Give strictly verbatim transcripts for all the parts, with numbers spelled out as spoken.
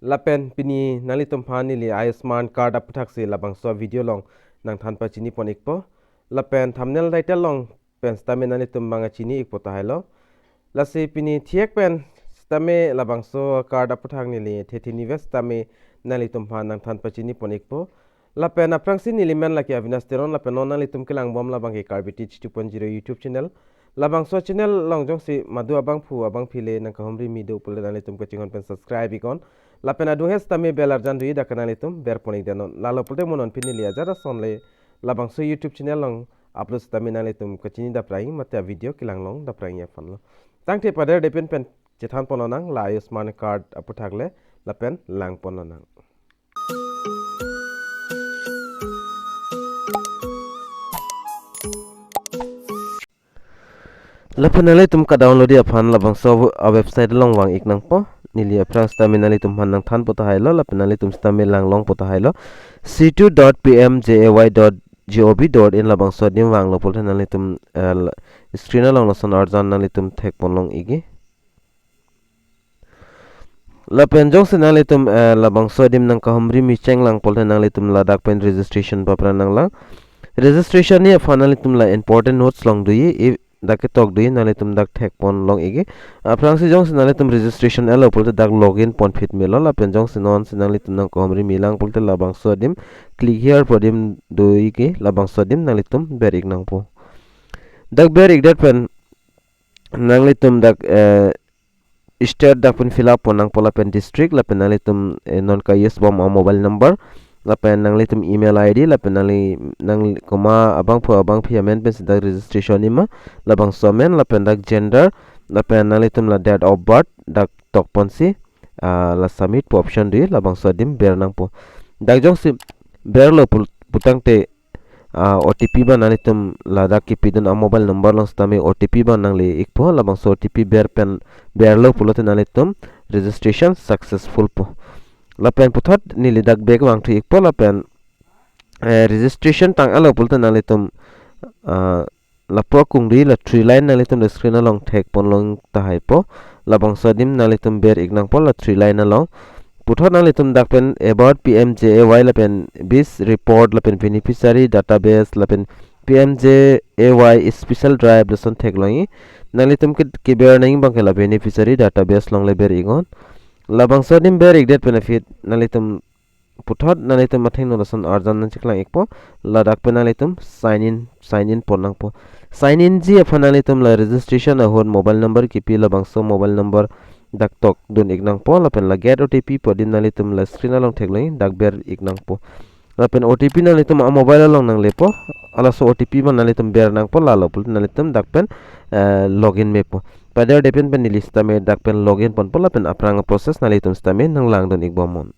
Lapen pini nanglitum aphan neli Ayushman card aputhaksi labangso video along nangthan pachini pon ikpo. Lapen thumbnail title along pen sitame nanglitum bang chini ikpo tahai lo. Lasi pini thiek pen sitame labangso card aputhak neli thethi nives sitame nanglitum aphan nangthan pachini pon ikpo. Lapen aphrangsi neli men lake Avinash Teron lapen non nanglitum kelang bom labang ke Karbi Teach two point zero YouTube channel. Labangso channel along jongsi madu abangphu abangphi le nangkahumri mi do pulote nanglitum kachinghon pen subscribe iknon. Lapen adung hes sitame bell arjan do-i dak nanglitum ber pon ikdetnon. Lalo pulote mo non pini neli ajat ason le labangso YouTube channel along upload sitame nanglitum kachini dapprang mate video kelang long dapprang aphan lo. Tangte paderdepin pen chethan pon lonang la Ayushman card aputhak le lapen lang pon lonang. Lapen nanglitum ka-download aphan labangso a-website along vang ik nangpo. Neli aphrang sitame nanglitum aphan nangthan po tahai lo, lapen nanglitum sitame lang long po tahai lo. C two dot P M J A Y dot G O V dot in labangso adim vanglo pulote nanglitum, eh, la-, screen along lason arjan nanglitum thek pon long ikji. Lapen jongsi nanglitum, eh, labangso adim nangkahumri mi chenglang pulote nanglitum ladak pen registration paphrang nanglang. Registration ni aphan nanglitum la important notes along do-i, i dak ketok do-i nanglitum dak thek pon long ikji. Aphrangsi jongsi nanglitum registration etlo pulote dak login pon phit melo lapen jongsi nonsi nanglitum nangkahumri mi lang pulote labangso adim click here pu adim do-i ke labangso adim nanglitum ber ik nangpo. Dak ber ikdet pen nanglitum dak, eh, state dak pen fill up pon nangpo lapen district lapen nanglitum, eh, non ka-use bom a-mobile number lapen nanglitum email I D lapen nangli nang komat abangphu abangphi amen pensi dak registration ni ma labangso amen lapen dak gender lapen nanglitum la date of birth dak tok ponsi, ah, la submit pu option do-i labangso adim ber nangpo. Dak jongsi berlo pu-, putangte, ah, O T P abang nanglitum ladak kipidun a-mobile number along sitame O T P abang nangli ikpo labangso O T P ber pen berlo pulote nanglitum registration successful po. Lapen puthot neli dak back vangthu ikpo lapen, eh, registration tang-etlo pulote nanglitum, ah, lapu akung do-i la three line nanglitum la screen along thek pon long tahai po. Labangso adim nanglitum ber ik nangpo la three line along. Puthot nanglitum dak pen about P M J A Y lapen bis report lapen beneficiary database lapen P M J A Y special drive lason thek long ikji. Nanglitum ke, keber nangji abang ke la beneficiary database along le ber iknon. Labangso adim ber ikdet pen aphi nanglitum puthot nanglitum athengno lason arjan nangcheklang ikpo, ladak pen nanglitum sign in, sign in pon nangpo. Sign in ji aphan nanglitum la registration ahut mobile number kipi labangso mobile number dak tokdun ik nangpo lapen la get O T P pu adim nanglitum la screen along thek long ikji dak ber ik nangpo. Lapen O T P nanglitum a-mobile along nanglepo, halaso O T P abang nanglitum ber nangpo lalo pulote nanglitum dak pen, eh, login mepo. Paderdepin pen neli sitame dak pen login ponpo lapen aphrang process nanglitum sitame nanglangdun ik bomnon.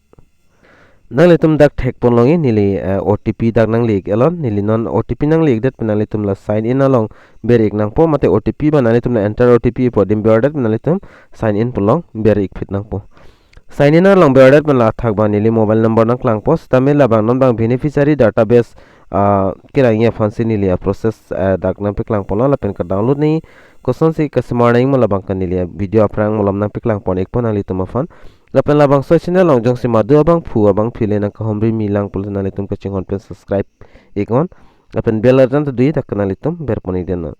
Nanglitum dak thek pon long ikji neli, eh, O T P dak nangli ik etlo, neli non O T P nangli ikdet pen nanglitum la sign in along ber ik nangpo mate O T P abang nanglitum la enter O T P pu adim berdet pen nanglitum sign in pu along ber ik phit nangpo. Sign in along berdet pen la athak abang neli mobile number nangklangpo sitame labang non abang beneficiary database, ah, kerangji aphansi neli a-process, ah, dak nangpeklang ponlo lapen ka-download ni kosonsi kasemar nangji ma labang ke neli video aphrang malom nangpeklang pon ikpo nanglitum aphan. Lapen labangso channel along jongsi madu abangphu abangphi le nangkahumri mi lang pulote nanglitum kachinghon pen subscribe iknon. Lapen bell arjan ta do-i dak nanglitum ber pon ikdetnon.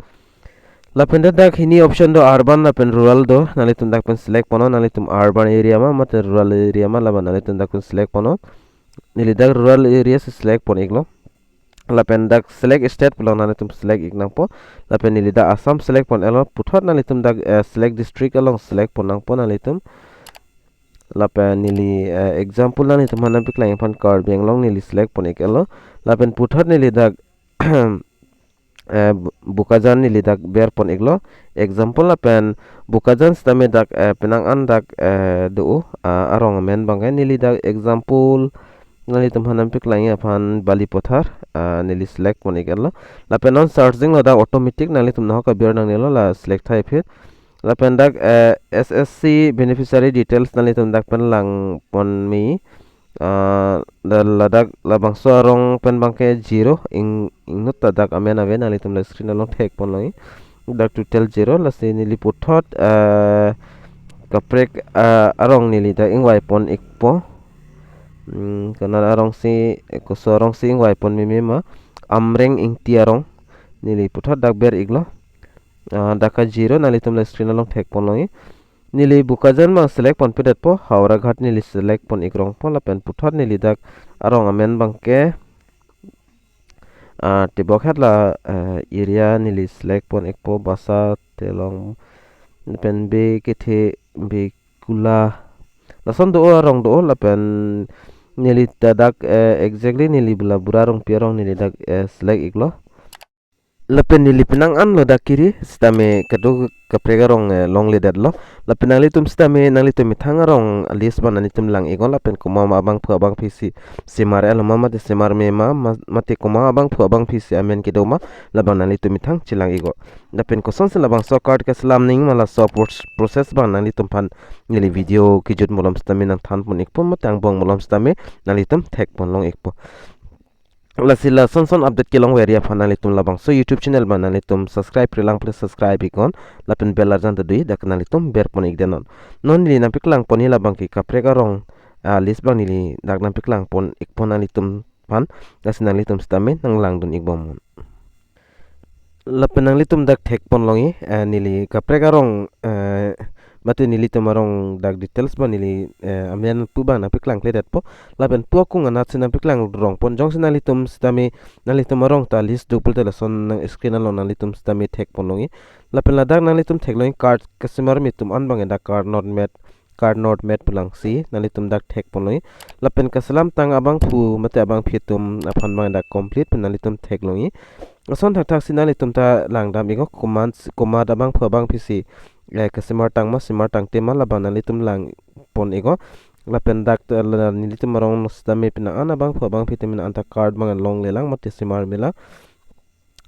Lapen dak hini option do urban lapen rural do, nanglitum dak pen select ponnon nanglitum urban area ma mate rural area ma labang nanglitum dak pen select ponnon. Neli dak rural area si select pon iklo. Lapen dak select state pu along nanglitum select ik nangpo. Lapen neli dak Assam select pon iklo, puthot nanglitum dak, eh, select district along select pon nangpo nanglitum. Lapen neli, eh, example nanglitum aphan nangpeklang aphan Karbi Anglong neli select pon iklo. Lapen puthot neli dak, eh, Bu-, Bokajan neli dak ber pon iklo. Example lapen Bokajan sitame dak, eh, penang an dak, eh, do, ah, arong amen abang ke neli dak example nanglitum aphan nangpeklang aphan Balipathar, ah, neli select pon iklo. Lapen non searching lo dak automatic nanglitum nahok aber nangnelo la select thai aphi. Lapen dak, eh, S S C beneficiary details nanglitum dak pen lang pon mi. Ah, la, ladak labangso arong pen abang ke zero ing, ingnut ta dak amen ave nanglitum la screen along thek pon long ikji. Dak total zero lasi neli puthot, eh, kaprek, ah, arong neli dak ingvai pon ikpo. Hmm, konat arong si, eh, koso arong si ingvai pon meme ma, Amreng Ingti arong neli puthot dak ber iklo. Ah, dak kajiro nanglitum la screen along thek pon longji. Neli Bokajan abang select pon pedetpo, Howraghat neli select pon ikrongpo lapen puthot neli dak arong amen abangke, ah, tebok het la, eh, area neli select pon ikpo, Basa, Telong pen Be Kethe, Be Kula, lason do arong do lapen neli ta dak, eh, exactly neli Bula Bura Rongpi arong neli dak, eh, select iklo. Lapen neli penang anlo dak kiri sitame kado kaprek arong, eh, longledetlo. Lapen nanglitum sitame nanglitum methang arong list abang nanglitum lang iknon lapen komat ma abangphu abangphi si semar-etlo ma mate semar-me ma ma- mate komat abangphu abangphi si amen kedo ma labang nanglitum methang chelang iknon. Lapen kosonsi labangso card kaselam nangji ma laso pros- process abang nanglitum aphan neli video kejut malom sitame nangthan pon ikpo mate angbong malom sitame nanglitum thek pon long ikpo. Lasi lason son update kelongver aphan nanglitum labangso YouTube channel abang nanglitum subscribe-re lang please subscribe iknon lapen bell arjan ta do-ik dak nanglitum ber pon ikdet non. Non neli nangpeklang ponji labangke kaprek arong, ah, list abang neli dak nangpeklang pon ikpo nanglitum aphan, lasi nanglitum sitame nanglangdun ikbom non. Lapen nanglitum dak thek pon longji, eh, neli kaprek arong, eh, mate nelitum arong dak details abang neli, eh, amen pu abang nangpeklang kledetpo. Lapen pu akung anat si nangpeklang rong pon, jongsi nanglitum sitame nanglitum arong ta list do pulote lason nang screen along nanglitum sitame thek pon longji. Lapen ladak nanglitum thek longji card kasemar-me atum an abang dak card not met, card not met pulang si nanglitum dak thek pon longji. Lapen kaselam tang abangphu mate abangphi atum aphan abang dak complete pen nanglitum thek longji. Lason thakthak si nanglitum ta langdam iknon komat, komat abangphu abangphi si, eh, kasemar tang ma semar tangte ma labang nanglitum lang pon iknon. Lapen dak ta la nelitum arong sitame penang an abangphu abangphi atum an ta card abang longlelang mate semar-melang.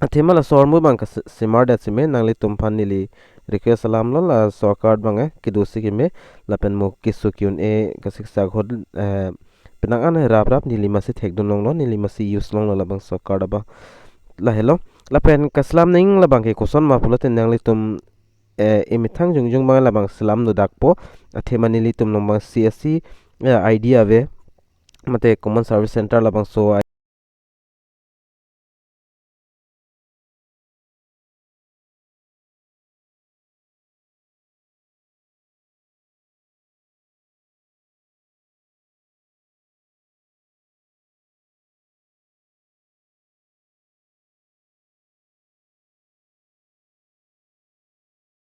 Athema laso armu abang kase- semar det seme nanglitum aphan neli request alamlo, laso card abang, eh, kedo si keme lapen mo keso ke-un-e kasiksak ahut, eh, penang an rap rap neli masi thekdun longlo, neli masi use longlo labangso card abang. Lahelo. Lapen kaselam nangji labangke koson ma pulote nanglitum, eh, emethang jongjong abang labang selam dodakpo. Athema nelitum along abang C S C, eh, I D ave mate Common Service Center labangso